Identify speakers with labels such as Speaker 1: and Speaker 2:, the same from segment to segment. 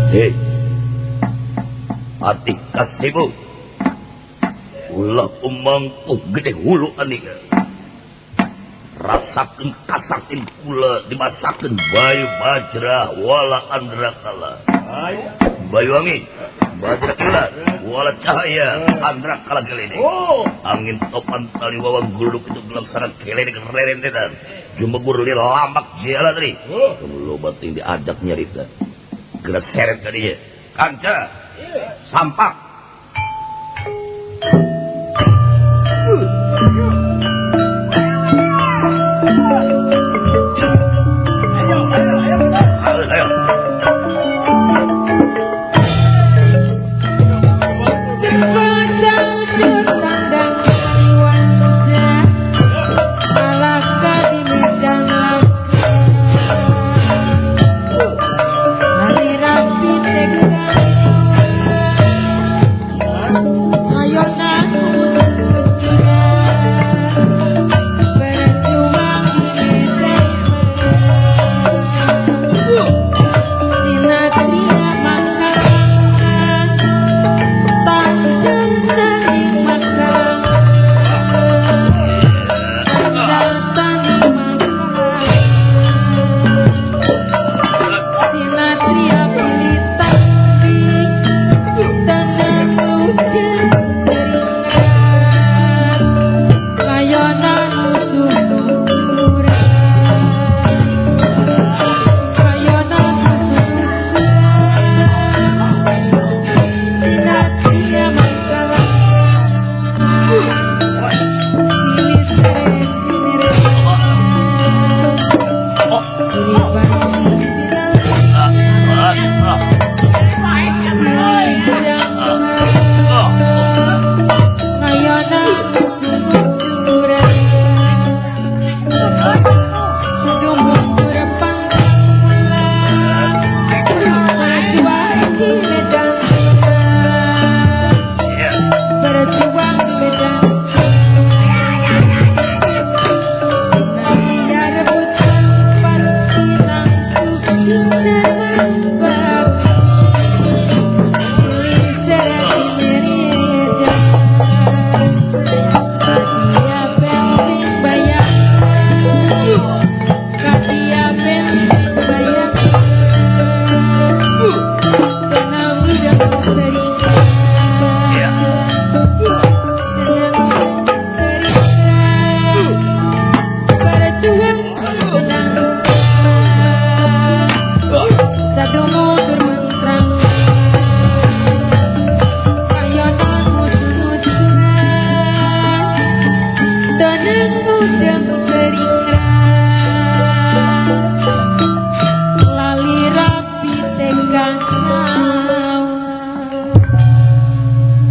Speaker 1: Hei Patih Kasibu ulah umangkuh gede hulu anika rasakeun kasakin kula dimasakeun bayu bajra wala andrakala bayu angin bajra kilat wala cahaya andrakala gelenek angin topan tali wawang guluduk itu gelangsana gelenek rerentetan jumegur lamak jalan tadi loba ting diajak nyarita gerak seret ka dieu kanca sampak. Ayo, ayo.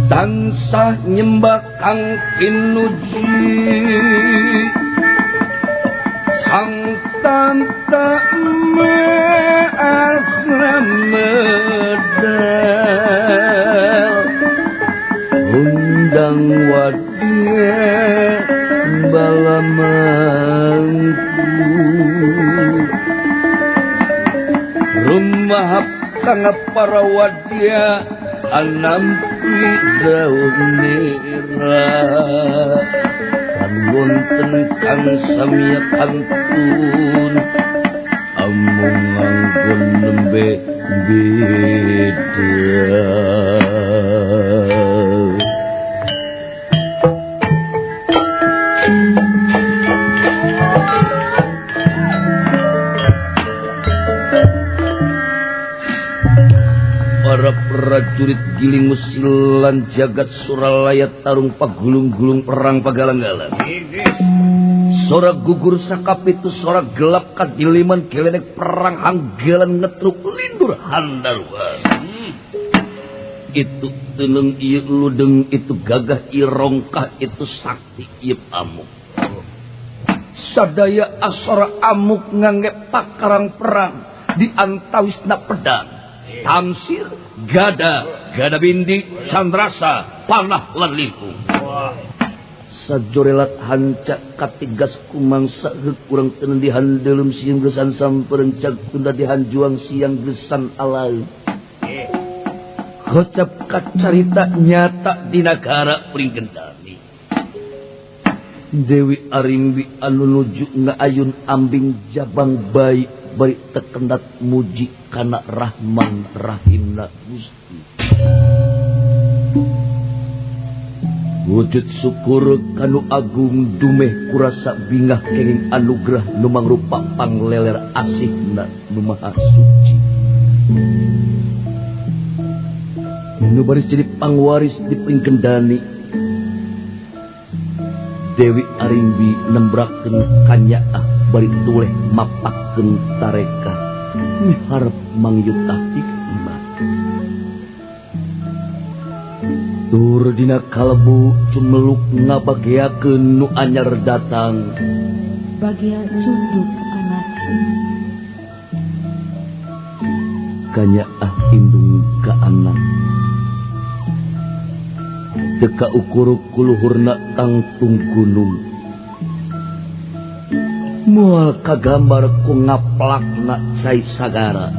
Speaker 1: Tansah nyembah kang pinuji sang tanta medal undang wadya balamangku rumah kang para wadya anampi daun nira kan wonten kang samya kantun amung nganggon nembe beda. Para prajurit giling musilan jagat Suralaya tarung pagulung-gulung perang pagalang-galang. Sora gugur sakapitu sora gelap kadiliman gelenek perang hanggalan ngetruk lindur handaruan. Itu teneng ieu ludeng, itu gagah ieu rongkah, itu sakti ieu amuk. Sadaya asora amuk ngangge pakarang perang di antawisna pedang, tamsir, gada, gada bindi, candrasa, panah lan limpung. Sajorelat hanca katigas kumangsa heuk urang teu dihandeulum siang gesan sampereun cag tunda dihanjuang siang gesan alai. Gocap kacarita nyata di nagara Pringgendani. Dewi Arimbi anu nuju ngaayun ambing jabang bayi bari tekendat muji kana Rahman Rahimna Gusti. Wujud syukur kanu agung dumeh kurasa bingah kenging anugerah nu mangrupa pangleler asihna nu maha suci. Nu baris jadi pangwaris di Pringgendani. Dewi Arimbi nembrakeun kanyaah bari tuleh mapakeun tareka miharep mangyutah hikmah. Tur dina kalbu cumeluk ngabageakeun nu anyar datang.
Speaker 2: Bagia cunduk anak.
Speaker 1: Kanyaah indung ka anak. Teu ukur kuluhurna tangtung gunung. Moal kagambar ku ngaplakna cai sagara.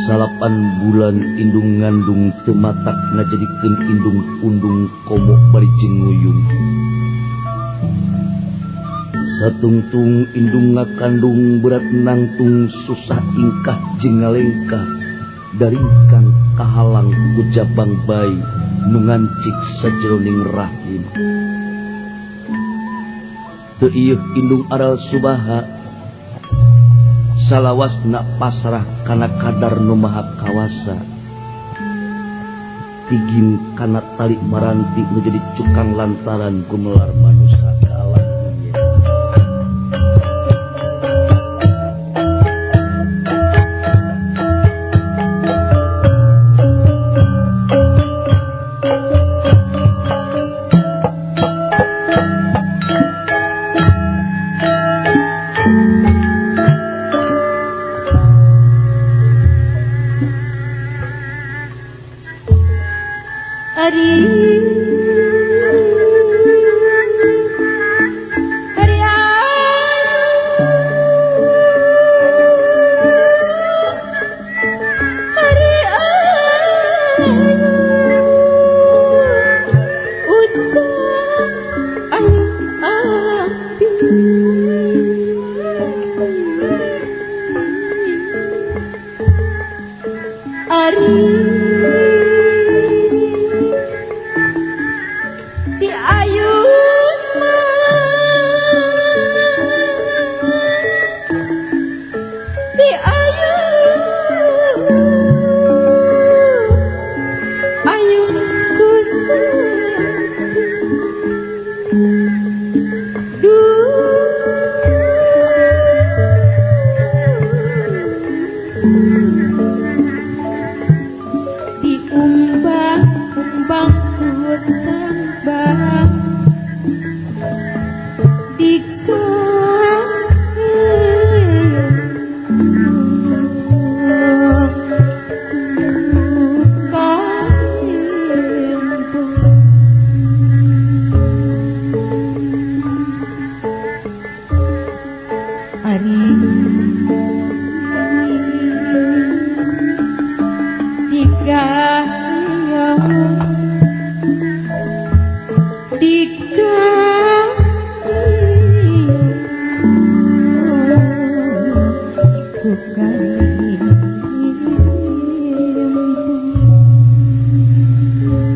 Speaker 1: 9 bulan indung ngandung teu matak ngajadikeun indung pundung komo bari jeung nguyung. Satungtung indung ngakandung berat nangtung susah ingkah jeung ngalengkah daringkang kahalang ku jabang bayi nu ngancik sajeroning rahim. Teu ieuh indung aral subaha salawasna pasrah kana kadar nu maha kawasa. Tigin kana tali maranti nu jadi cukang lantaran gumelar manusa ka alam dunya.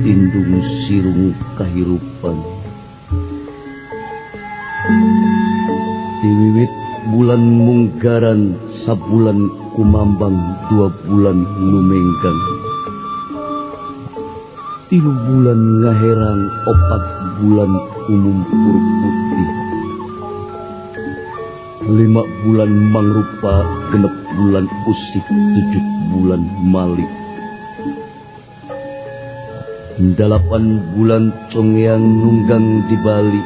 Speaker 1: Indung sirung kahirupan diwiwit bulan munggaran sabulan kumambang 2 bulan lumenggang 3 bulan ngaherang 4 bulan kumumpur putih 5 bulan mangrupa 6 bulan usik 7 bulan malik 8 bulan congeang nunggang di Bali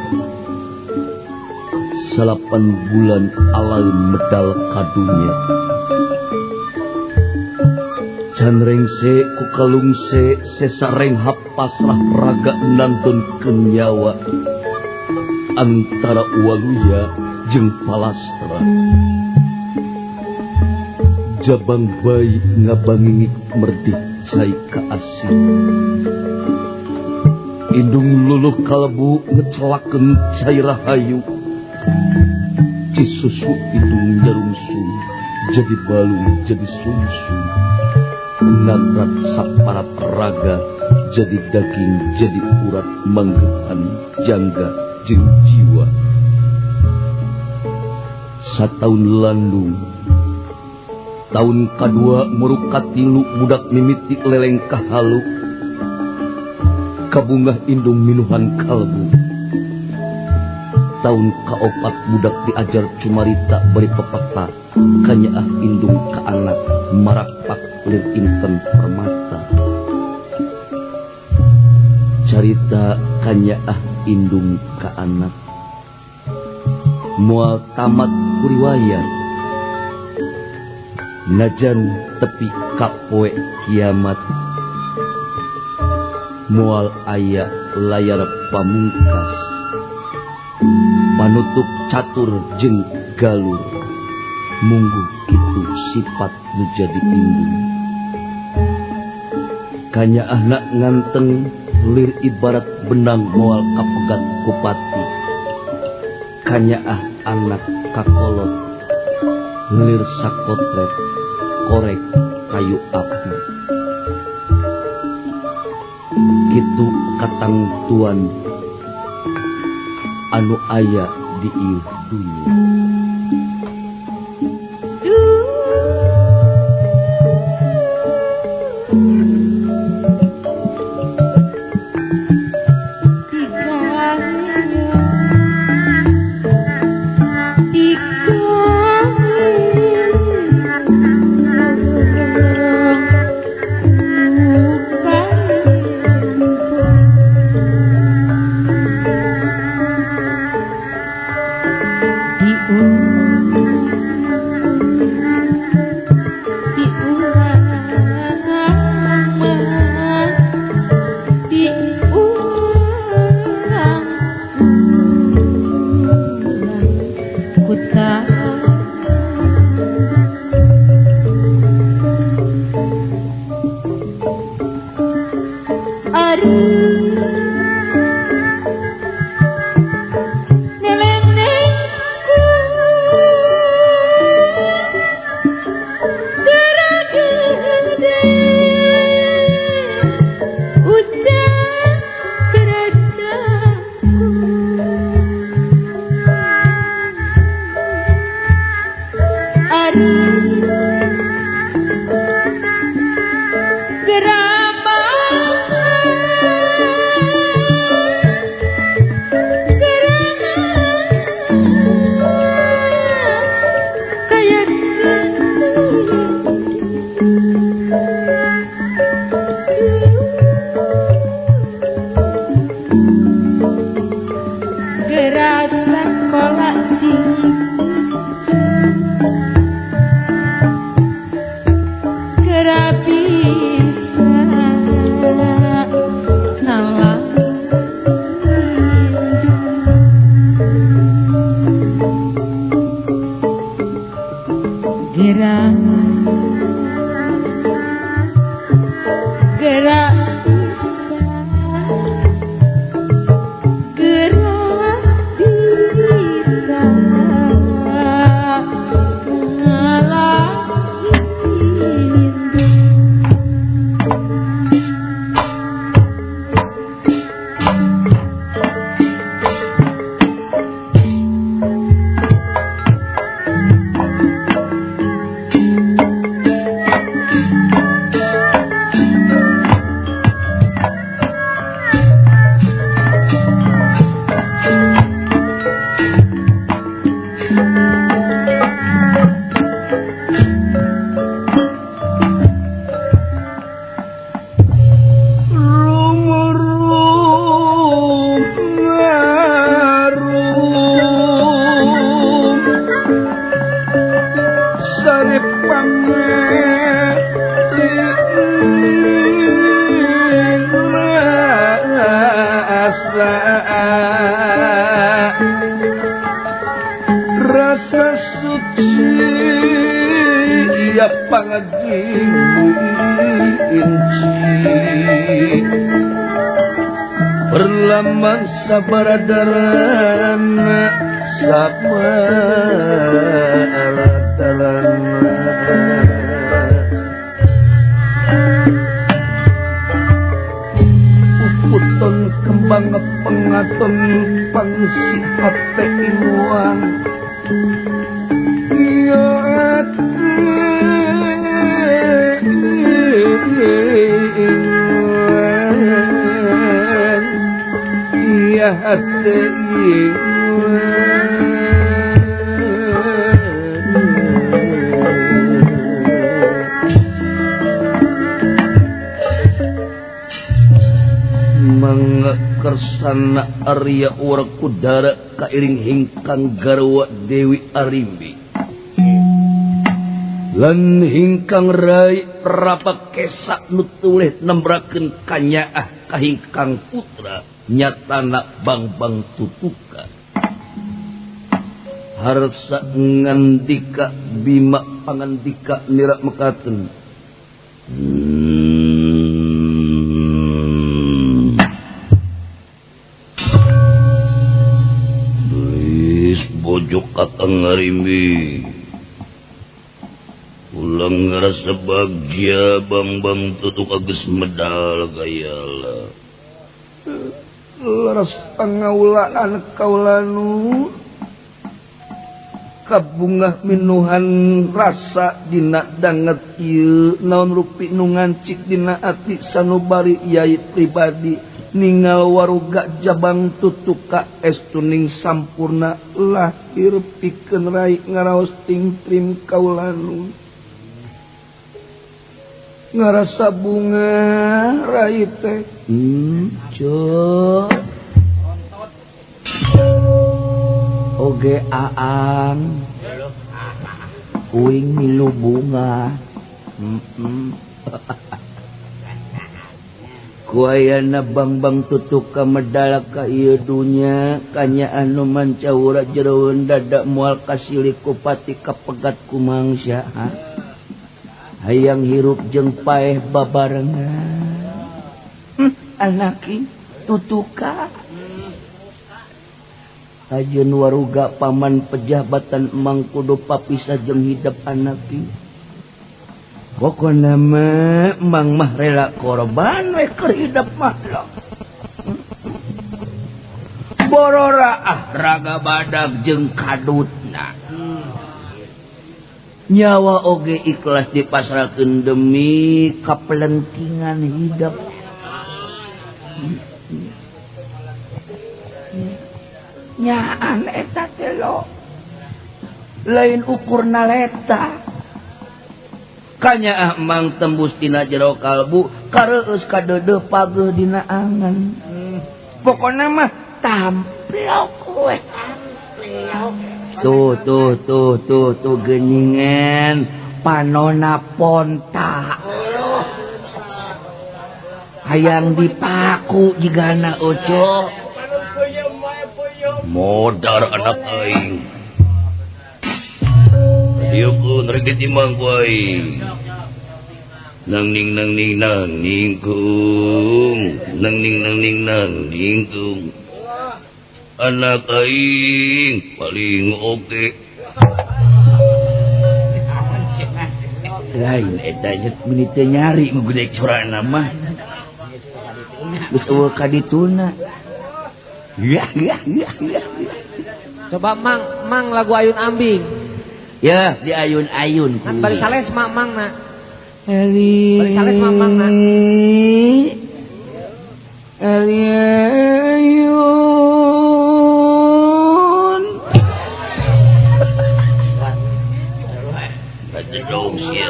Speaker 1: 8 bulan alaun medal kadunya can rengse ku kalungse sesareng pasrah raga nangtonkeun nyawa antara waluya jeung palastra.
Speaker 3: Jabang bayi ngabangingik merdih cai kaasih. Indung luluh kalebu ngecelakeun cai rahayu. Cisusu indung nyarungsung jadi balung jadi sumsum. Nagrak saparat raga jadi daging jadi urat manggehan jangga jeung jiwa. Sataun landung tahun kadua muruk katilu budak mimiti leleng kahalu. Kabungah indung minuhan kalbu. Tahun kaopat budak diajar cumarita bari pepeta. Kanyaah indung ka anak marapak lir inten permata. Carita kanyaah indung ka anak moal tamat kuriwayat. Najan tepi kapoe kiamat moal aya layar pamungkas. Panutup catur jeung galur mungguh kitu sifat nu jadi indung. Kanyaahna nganteng lir ibarat benang moal kapegat kupati. Kanyaah anak kakolot lir sakotret korek kayu api. Kitu katangtuan anu aya di ieu dunya. Arya Pangajing Inci berlambang sabaradarana sabaradarana uputon kembang pengaton pangsi hate iluang ya ya hati mangkersana Arya Werkudara kairing hingkang garwa Dewi Arimbi lan hingkang rai Prapakesa nu tuleh nembrakeun kanyaah ka hingkang putra nyatana Bangbang Tutuka harsa ngandika Bima pangandika nira mekaten Geus bojok Kakang Arimbi ulang ngarasa bagja Bangbang Tutuka geus medal gayala leres pangaulaan kaulanu kabungah minuhan rasa dina danget ieu naon rupi nu ngancik dina ati sanubari yai pribadi ningal waruga Jabang Tutuka estuning sampurna lahir pikeun rai ngaraos tingtrim kaulanu ngarasa bunga rai teh
Speaker 4: oge aang uing milu bunga
Speaker 3: kuayana Bangbang Tutuka medal ka ieu dunya kanya anu mancawura jeroeun dada moal kasilik ku pati kapegat ku mangsa hayang hirup jeung paeh babarengan anaki Tutuka ajeun waruga paman pejabatan emang kudu papisah jeung hidep anaki pokona mah emang mah rela korban we keur hidep mah borora ah raga badag jeung kadutna nyawa oge ikhlas dipasrahkeun demi kapelentingan hidup. Nyaan eta teh lo lain ukur naleta kanyaah mang tembus tina jero kalbu kareueus kadeudeuh pageuh dina angan pokona mah tamplok we tuh tuh tuh tuh tuh geuningan panona ponta hayang dipaku jigana ojo
Speaker 1: modar anak aing ieu kun rek ditimang ku aing nang ning nang ning nang ning kung nang ning nang ning nang ning kung anak aing paling oke
Speaker 3: lain eta meni teu nyari nu gede curana mah geus eueuh ka dituna. Ya ya ya ya.
Speaker 5: Coba mang mang lagu Ayun Ambing.
Speaker 3: Ya, di ayun-ayun.
Speaker 5: Kan bari sales mak mang na.
Speaker 3: Eli.
Speaker 5: Bari sales mak mang na.
Speaker 3: Eli ayun.
Speaker 1: Raja sia.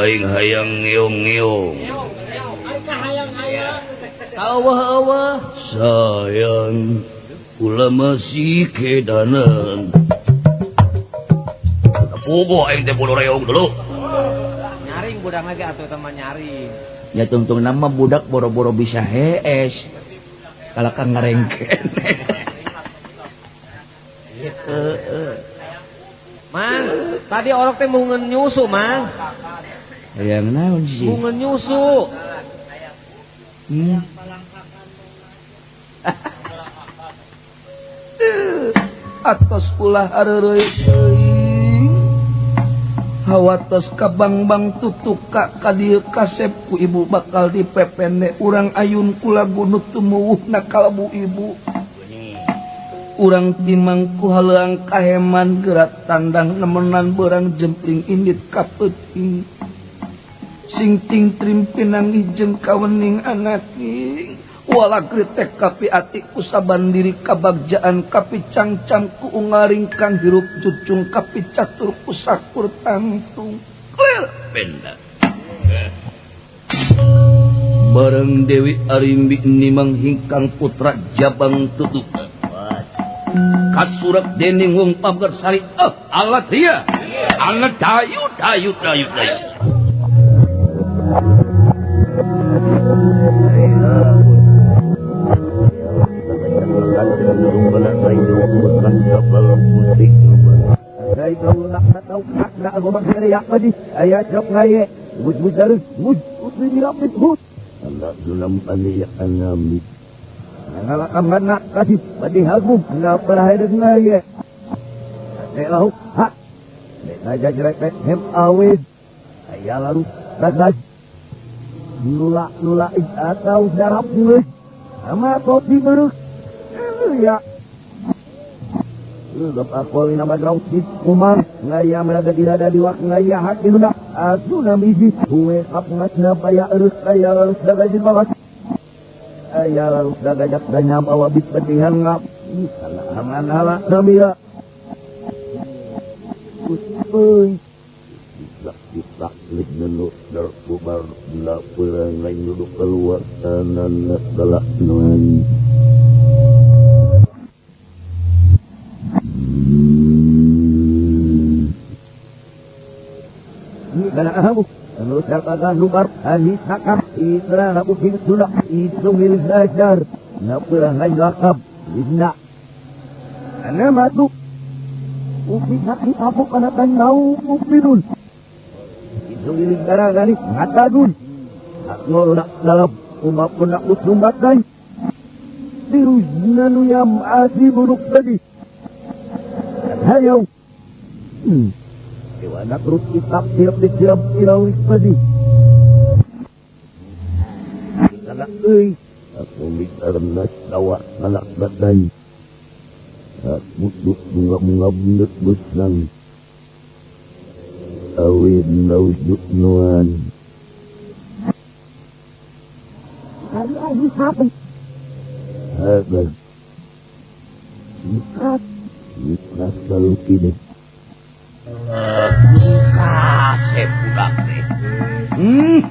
Speaker 1: Aing hayang ngeong-ngeong.
Speaker 5: Eueuh-eueuh.
Speaker 1: Sayang kula masih kedanan. Puguh aing teh bodoh reog dulu.
Speaker 5: Nyaring budak lagi atuh teman nyaring.
Speaker 3: Ya tungtung nama budak boro-boro bisa hees. Kalau kang ngarengken.
Speaker 5: Mang, Tadi orok teh mungeun nyusu, Mang.
Speaker 4: Hayang naon sih?
Speaker 5: Mungeun nyusu.
Speaker 3: Atos ulah areureui teuing. Hawatos kabangbang tutuka ka dieu kasep ku ibu bakal dipepende urang ayun kula gunut tumuwuhna kalbu ibu. Urang timang ku haleang kaheman gerak tandang nemenan berang jempling indit kapeuting. Sing ting trim pinanggih jeung kawening anaking. Wala kritek kapi ati ku saban diri kabagjaan kapi cangcang ku ungaring kang hirup cucung kapi catur ku sakur tangtung. Clear
Speaker 1: benda.
Speaker 3: Bareng Dewi Arimbi nimang hingkang putra Jabang Tutuka.
Speaker 1: Kasurak dening wong Pagersari alat dia. Alat dayu dayu dayu dayu.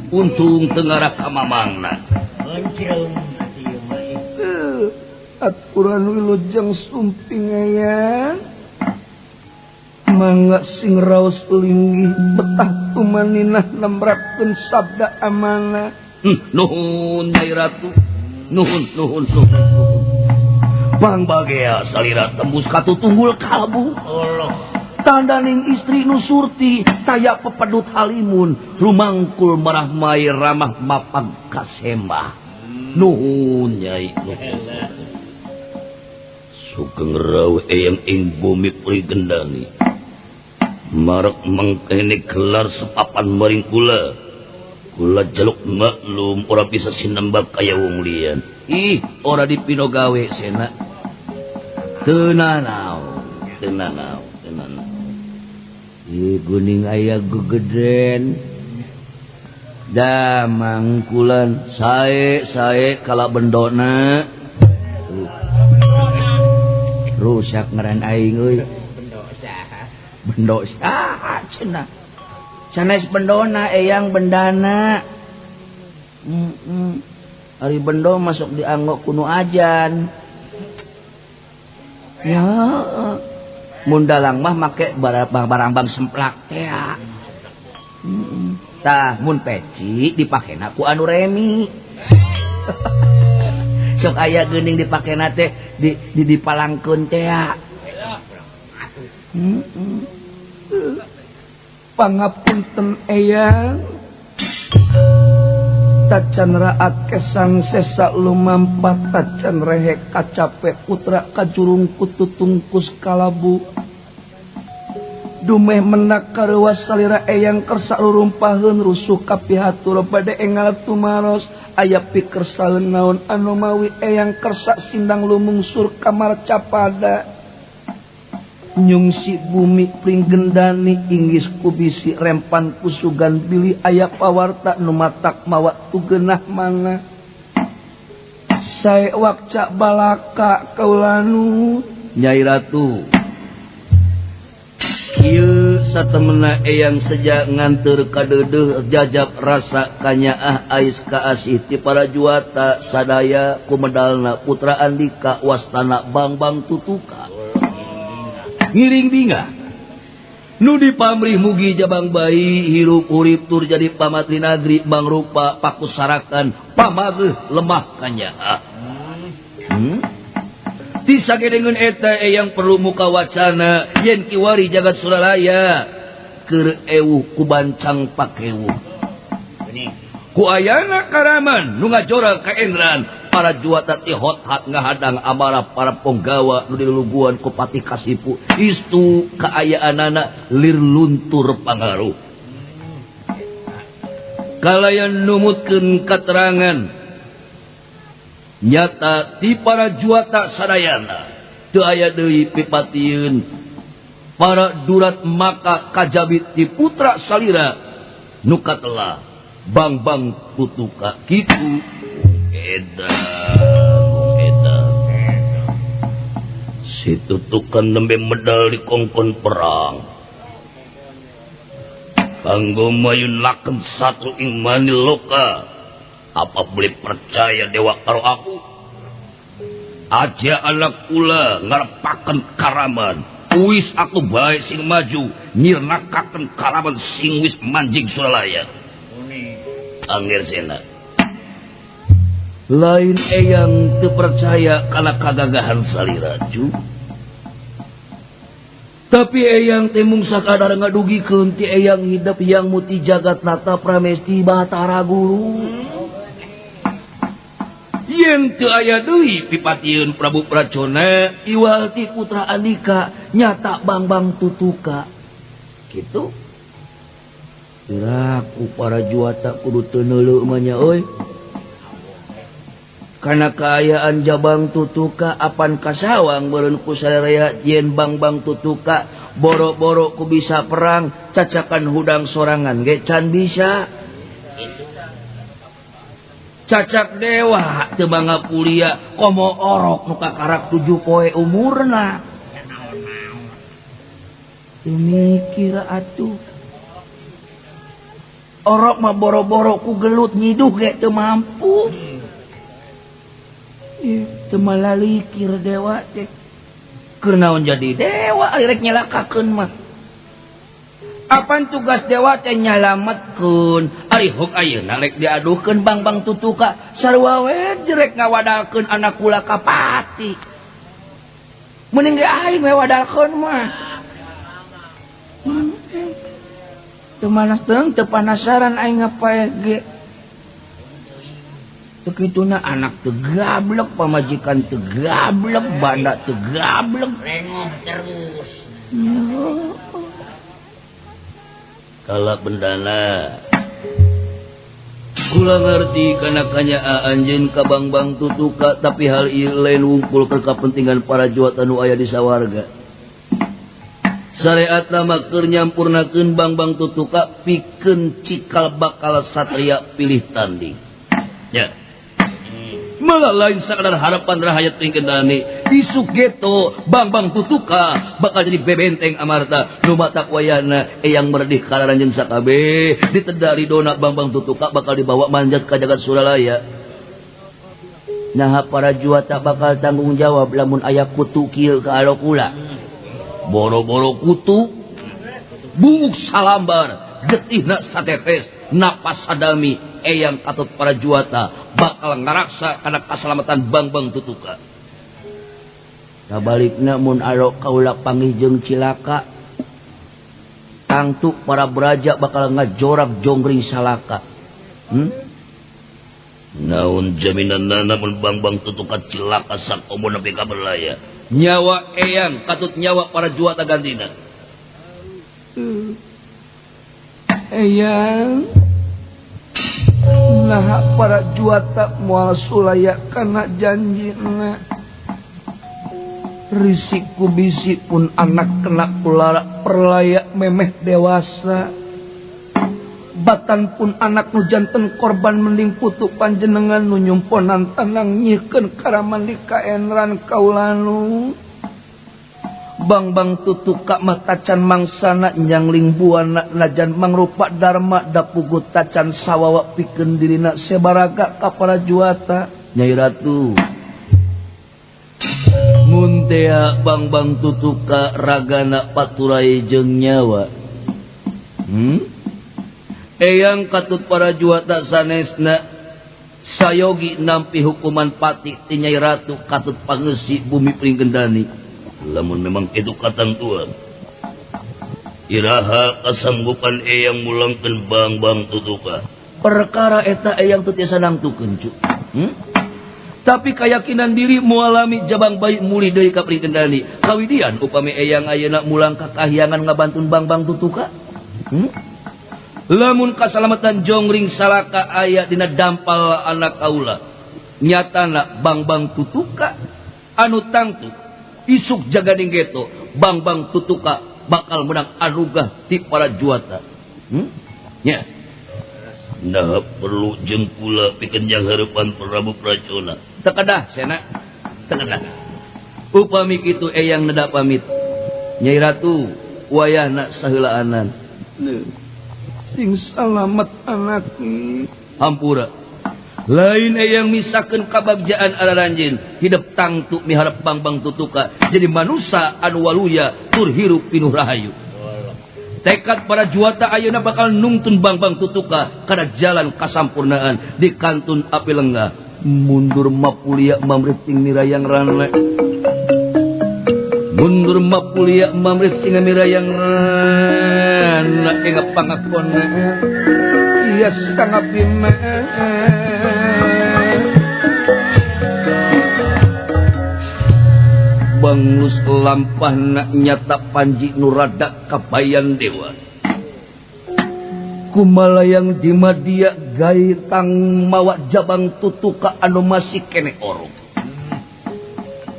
Speaker 1: Untung tengara kamamangna.
Speaker 3: Aturan wilujeng sumping aya. Mangga sing raos linggih betah tumaninah nemrakeun sabda amanah.
Speaker 1: Nuhun Nyai Ratu. Nuhun nuhun nuhun. Bang bagea salira tembus katutunggul kalbu. Allah.
Speaker 3: Tandaning istri nu Surti taya pepedut halimun
Speaker 1: rumangkul marahmai ramah mapag kasemah. Nuhun Nyai. Sugeng rawuh eyang ing bumi Prigendani. Marek mangkene gelar sepapan maring kula. Kula jaluk maklum ora bisa sinembak kaya wong liyan.
Speaker 4: Ih, ora dipino gawe sena. Teu nanaon, teu nanaon, teu nanaon. Ih, guning aya gegeden. Da mangkulan sae sae kala bendona. Rusak ngaran aing euy.
Speaker 5: Bendo saha?
Speaker 4: Bendo saha cenah. Sanes bendona eyang bendana. Ari bendo masuk dianggok kuno ajan. Ya, mun dalang mah make barang bang semplak teh. Tah mun peci dipakena ku anu remi. Sok aya geuning dipakena teh di dipalangkeun teh.
Speaker 3: Pangapunten eyang. Tacan raat kesang sesa lumampat tacan rehek kacape putra kajurung kututungkus kalabu. Dumeh menak kareuwas salira eyang kersa rurumpaheun rusuh kapihatur bade engal tumaros aya pikersaeun naon anu mawi eyang kersa sindang lumungsur ka marcapada. Nyungsi bumi pringgendani inggis kubisi rempan kusugan bilih aya pawarta nu matak mawa tugeunah mana. Sae wakca balaka kaulanu
Speaker 4: Nyai Ratu. Ieu satemena eyang seja nganteur kadeudeuh jajab rasa kanyaah ais kaasih ti para juata sadaya kumedalna putra Andika wastana Bangbang Tutuka. Ngiring bingah nu dipamrih mugi jabang bayi hirup urip tur jadi pamatri nagri mangrupa pakusarakan pamageuh lemah kanyaah. Tisagedengeun eta eyang perlu muka wacana yen kiwari jagat Suralaya keur ewuh ku bancang pakewuh. Ku ayana karaman nu ngajora kaendran para juata ti hot-hat ngahadang amarah para ponggawa nu diluluguan ku Patih Kasipu istu kaayaanana lir luntur pangaruh. Kalayan numutkeun katerangan nyata ti para juata sadayana teu aya deui pipatieun para durat maka kajabi ti putra salira nu katelah Bangbang Tutuka kitu. Edan edan si tutukan nembe medal di kongkon perang kanggo mayun laken satu ing maniloka. Apa boleh percaya dewa karo aku? Aja anak kula ngarepaken karaman. Wis aku bae sing maju nyirnakaken karaman sing wis manjing Suralaya. Angger sena. Lain eyang teu percaya kana kagagahan salira cu. Tapi eyang teh mung sakadar ngadugikeun ti eyang hidep yang muti jagat nata pramesti Batara Guru. Yen teu aya deui pipatieun Prabu Pracona iwal ti putra Andika nyata Bangbang Tutuka. Kitu. Ku para juata kudu teu neuleuh mah nya euy. Kana kaayaan Jabang Tutuka apan kasawang meureun ku sararea yen Bangbang Tutuka boro-boro ku bisa perang cacakan hudang sorangan ge can bisa. Cacak dewa teu mangga kuliah komo orok nu kakarak 7 poe umurna. Teu mikir atuh. Orok mah boro-boro ku gelut nyiduh ge teu mampu. Teu malalikir dewa teh. Keur naon jadi dewa ari rek nyelakakeun mah. Apan tugas dewa teh nyalametkeun. Ari hok ayeuna rek diaduhkeun Bangbang Tutuka sarua we rek ngawadalkeun anak kula ka pati. Mending ge aing we wadalkeun mah. Teu manas teu teu panasaran aing ngapae ge. Teu kituna anak teu gablek, pamajikan teu gablek, banda teu gablek,
Speaker 1: rengoh terus. Kala bendana kula ngerti kana kanyaa anjeun ka Bangbang Tutuka tapi hal ieu lain wungkul keur kapentingan para juata nu aya di sawarga. Sareatna mah keur nyampurnakeun Bangbang Tutuka pikeun cikal bakal satria pilih tanding. Ya. Malah lain sakadar harapan rahayat ringkedani isuk geto Bangbang Tutuka bakal jadi bebenteng amarta nu matak wayahna eyang merdih kalaranjeun sakabeh ditedari dona Bangbang Tutuka bakal dibawa manjat ka jagat Suralaya. Nah para juata bakal tanggung jawab lamun aya kutu kieu ka alokula. Boro-boro kutu bunguk salambar getihna satetes napas sadami eyang katut para juata bakal ngaraksa kana kasalamatan Bangbang Tutuka.
Speaker 4: Sabalikna mun alok kaula panggih jeung cilaka. Tangtu para beraja bakal ngajorak jonggring salaka.
Speaker 1: Naon jaminan namun Bangbang Tutuka cilaka sakomo nepi ka berlaya.
Speaker 4: Nyawa eyang katut nyawa para juata gantina.
Speaker 3: Eyang nah para juata moal sulaya kana janjina. Risik kubisi pun anak kena ular perlaya memeh dewasa. Batan pun anak nu janten korban mending putu panjenengan nu nyumponan tanang nyikeun karaman di kaenran kaulanu. Bangbang Tutuka mah tacan mangsana nyangling buana najan mangrupa dharma dapugu tacan sawawa pikeun dirina sebaraga ka para juata.
Speaker 4: Nyai Ratu mun tea Bangbang Tutuka ragana paturai jeung nyawa. Eyang katut para juata sanesna sayogi nampi hukuman pati ti Nyai Ratu katut pangeusi bumi Pringgendani.
Speaker 1: Lamun memang itu katantuan iraha kasanggupan eyang mulangkeun Bangbang Tutuka.
Speaker 4: Perkara eta eyang teu tiasa nangtukeun cu. Tapi keyakinan diri mualami jabang bayi mulih deui ka Pringgendani. Kawidian upami eyang ayeuna mulang ka kahyangan ngabantun Bangbang Tutuka. Lamun kasalamatan jonggring salaka aya dina dampal anak kaula. Nyatana Bangbang Tutuka anu tangtu isuk jagading geto Bangbang Tutuka bakal menang anugerah ti para juata. Nya.
Speaker 1: Nah perlu jeung kula pikeun jang hareupan Prabu Pracona.
Speaker 4: Teu kedah sena. Teu kedah. Upami kitu eyang neda pamit. Nyai Ratu wayahna saheulaanan.
Speaker 3: Sing salamet anak.
Speaker 4: Hampura. Lain eyang misakeun kabagjaan araranjeun hidup tangtu miharep Bangbang Tutuka jadi manusa anu waluya tur hirup pinuh rahayu. Tekad para juata ayeuna bakal nungtun Bangbang Tutuka kana jalan kasampurnaan di kantun api lenggah. Mundur mapulia mamrit ting mirayang rana. Mundur mapulia mamrit sing mirayang rana ing pangakon.
Speaker 3: Yes kang abdi mah.
Speaker 4: Bangus lampahna nyata panji nu rada kabayan dewa. Kumalayang di madia gaitang mawa Jabang Tutuka anu masih kene orok.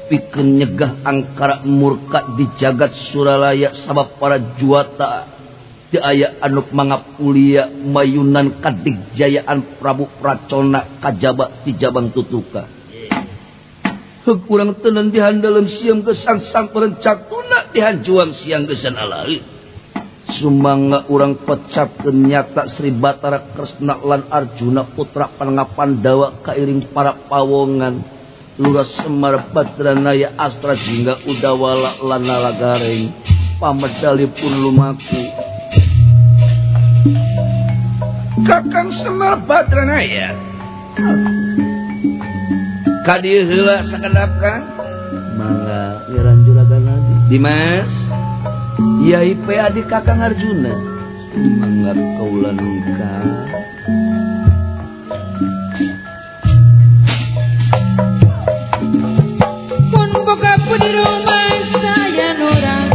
Speaker 4: Pikeun nyegah angkara murka di jagat Suralaya sabab para juata teu aya anu mangapulia mayunan kadigjayaan Prabu Pracona kajaba ti Jabang Tutuka. Heug urang teuneun dihandalem siang gesan sampereun catuna dihanjuang siang gesan alai. Sumangga urang pecatkeun nyata Sri Batara Kresna lan Arjuna putra Panengah Pandawa kairing para pawongan Lurah Semar Badranaya Astra Jingga Udawala lan Nalagareng pamedalipun lumaku.
Speaker 3: Kakang Semar Badranaya
Speaker 4: ka dieu heula sakedap Kang. Mangga liran juragan lagi Dimas Yai P adik Kakang Arjuna. Mangga kaula nungka.
Speaker 2: Mun boga di rumah saya norang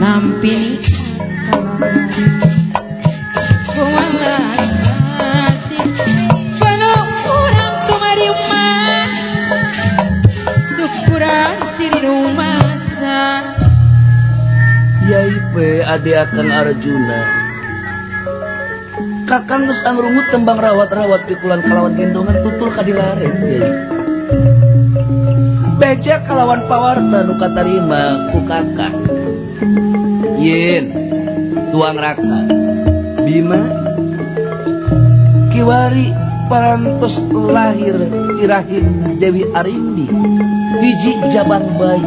Speaker 2: nampi
Speaker 4: Yai P ade Akang Arjuna. Kakang geus angrungut tembang rawat-rawat pikulan kalawan gendongan tutul kadilaren yai. Beja kalawan pawarta nu katarima ku kakang. Yen tuang raka Bima kiwari parantos lahir tirahim Dewi Arimbi hiji jabang bayi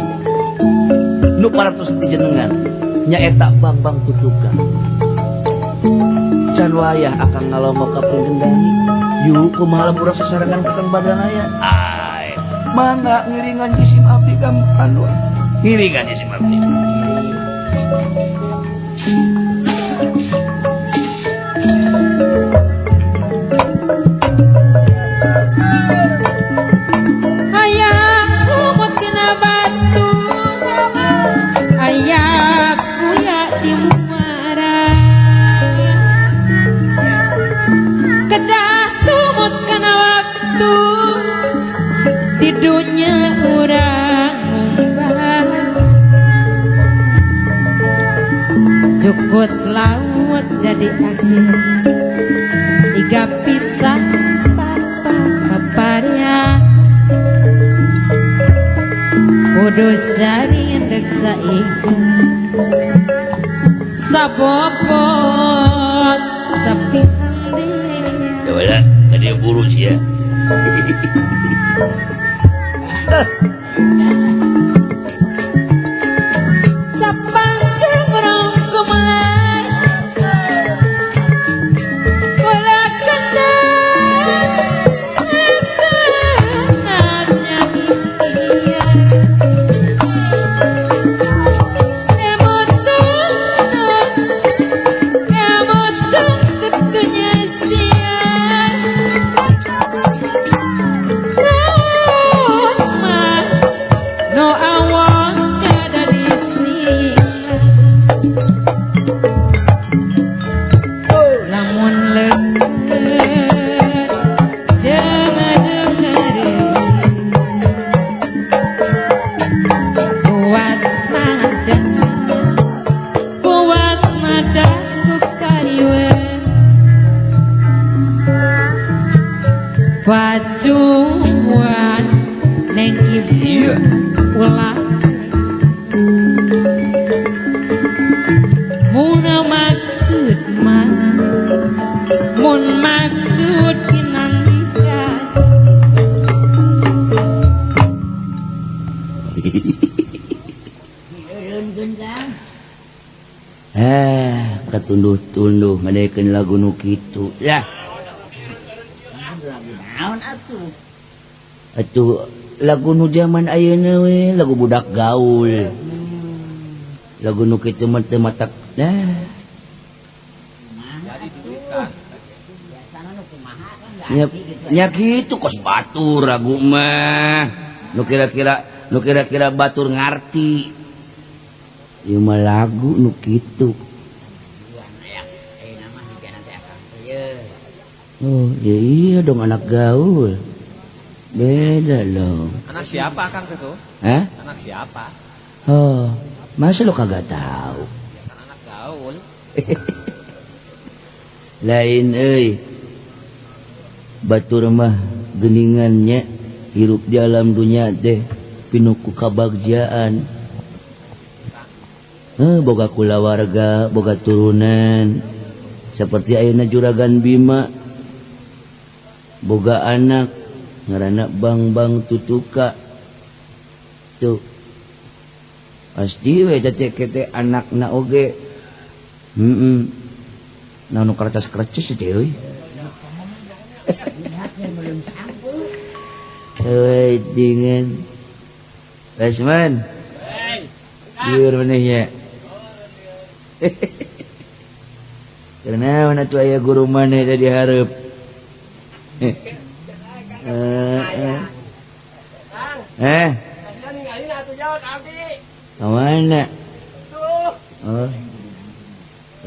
Speaker 4: nu parantos dijenengan nyaeta Bangbang Tutuka. Can wayah akang ngalomo ka Pringgendani. Yuk kumaha lamun urang sasarengan ka Kang Badranaya.
Speaker 1: Ai,
Speaker 3: mangga ngiringan jisim abdi Kang Pandu.
Speaker 1: Ngiringan jisim abdi.
Speaker 2: Ayah kumut tina batu, ayah kuya di muara, kedah tumut kana waktu di dunya urang ngumbah. Jukut laut jadi akhir tiga pisang papa paparnya kudu sari ndek saiki sabobot sapisang deui.
Speaker 1: Ya tadi buru sih ya.
Speaker 4: Tunduh-tunduh ngadekeun lagu nu kitu lah.
Speaker 6: Lagu naon atuh?
Speaker 4: Atuh lagu nu zaman ayeuna we, lagu budak gaul. Lagu nu kitu mah teu matak dah. Nya kitu kos batur lagu mah. Nu kira-kira batur ngarti. Ieu mah lagu nu kitu. Oh, ya iya dong anak gaul. Beda dong.
Speaker 5: Anak siapa Kang itu?
Speaker 4: Hah?
Speaker 5: Anak siapa?
Speaker 4: Oh, masa lo kagak tahu?
Speaker 5: Ya kan anak gaul.
Speaker 4: Lain euy. Batur mah geningannya hirup di alam dunia teh pinuh ku kabagjaan. Boga kulawarga, boga turunan. Seperti ayeuna Juragan Bima. Boga anak ngaranna Bang-Bang Tutuka. Tuh. Pasti we teh teh anakna oge. Heeh. Naon nu kertas-kerces teh euy. Euy dingin. Rasman. Lieur maneh nya. Karena atuh aya guru maneh tadi hareup. Mana? Oh.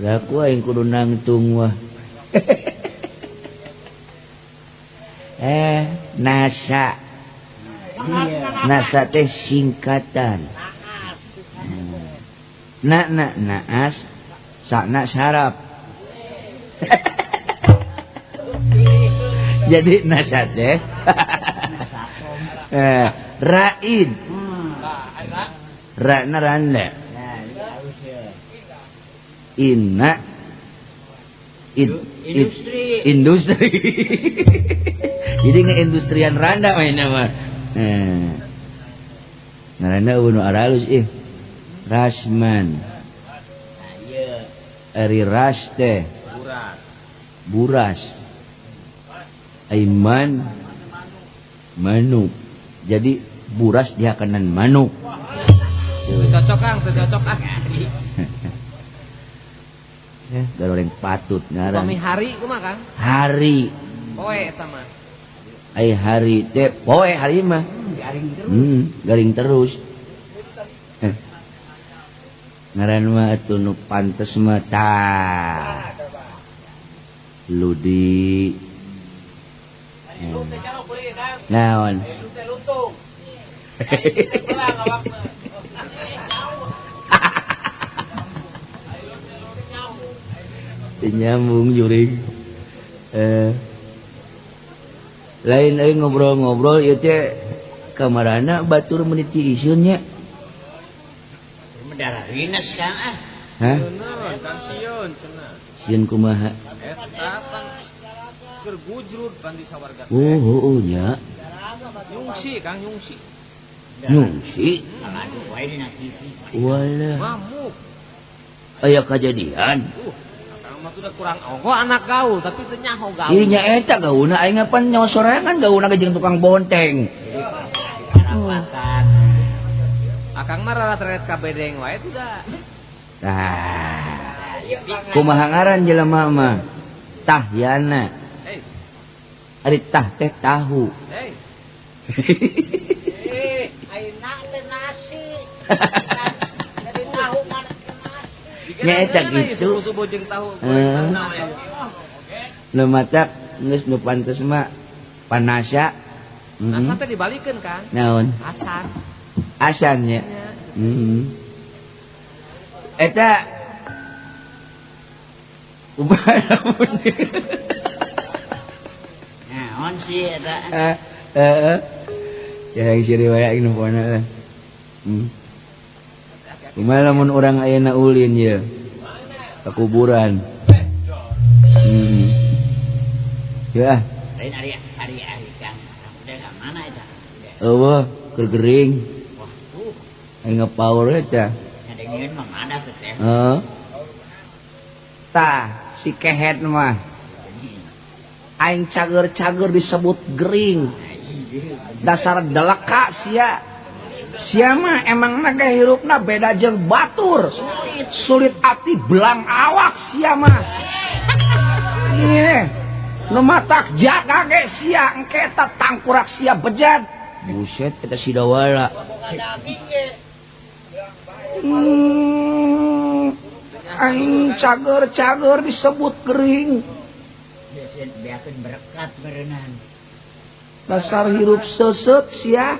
Speaker 4: Aku aing kudu nangtung wah. NASA. NASA teh singkatan. Na na naas, sakna sarap. Jadi NASA teh Raid. Rana randa. Inna industri. Industri. Jadi ngeindustrian randa mainna mah. Ngaranna eueuh nu aralus ih. Rasman. Ari ras teh. Buras. Aiman manuk. Jadi buras dihakanan manuk.
Speaker 5: Cocok Kang, cocok ah.
Speaker 4: Ya, goreng patut ngaran.
Speaker 5: Suami hari kumaha Kang?
Speaker 4: Hari.
Speaker 5: Poe eta mah.
Speaker 4: Ai hari teh poe hari mah.
Speaker 6: Garing terus.
Speaker 4: Garing terus. Ngaran mah atuh nu pantes mah tah. Ludi. Naon? Nyambung juring. Lain euy ngobrol-ngobrol ieu teh kamarana batur meuni ti isun nya.
Speaker 6: Darah rines Kang ah.
Speaker 4: Hah?
Speaker 5: Sieun cenah.
Speaker 4: Sieun kumaha?
Speaker 5: Eta pan keur gujrud pan di sawarga.
Speaker 4: Oh, heueuh nya.
Speaker 5: Nyungsi Kang, nyungsi.
Speaker 4: Nyungsi?
Speaker 6: Aduh wae dina TV.
Speaker 4: Walah.
Speaker 5: Ngamuk.
Speaker 4: Aya kajadian.
Speaker 5: Akang mah udah kurang ongko anak gaul tapi teu nyaho gaul.
Speaker 4: Ieu nya eta gaulna aing pan nyawa sorangan gaulna ge jeung tukang bonteng.
Speaker 6: Parapatan.
Speaker 5: Akang mah rarat-raret ka bedeng wae tidak.
Speaker 4: Tah. Kumaha ngaran jelema mah? Tahyana.
Speaker 5: Hei.
Speaker 4: Ari tah teh tahu.
Speaker 5: Hei.
Speaker 6: Ayeuna teh nasi. Jadi tahu mana nasi.
Speaker 4: Nya eta kitu.
Speaker 5: Subuh jeung tahu.
Speaker 4: Nu matak geus nu pantes mah panasya.
Speaker 5: Nasa teh dibalikeun Kang.
Speaker 4: Naon?
Speaker 5: Asan.
Speaker 4: Asan nya. Eta kumaha
Speaker 6: naon sih eta?
Speaker 4: Heeh. Ya yang siri wae aing nu poena lah. Kumaha lamun urang ayeuna ulin ye? Ka kuburan. Ya.
Speaker 6: Lain ari ari ari Kang. Udah ka mana eta?
Speaker 4: Eueuh, keur gering.
Speaker 6: Wah, tuh.
Speaker 4: Aing ngapaur eta.
Speaker 6: Ngadengeun mah mana teh.
Speaker 4: Heeh. Tah, si kehet mah. Aing cager-cager disebut gering. Dasar deleka sia. Sia mah emangna ge hirupna beda jeung batur. Sulit ati belang awak sia mah. Ieu nu matak jaga ge sia engke eta tangkurak sia bejad. Buset eta si dawala. Aing cager-cager disebut gering.
Speaker 6: Beakeun berkat berenang.
Speaker 4: Dasar hirup seuseut sia.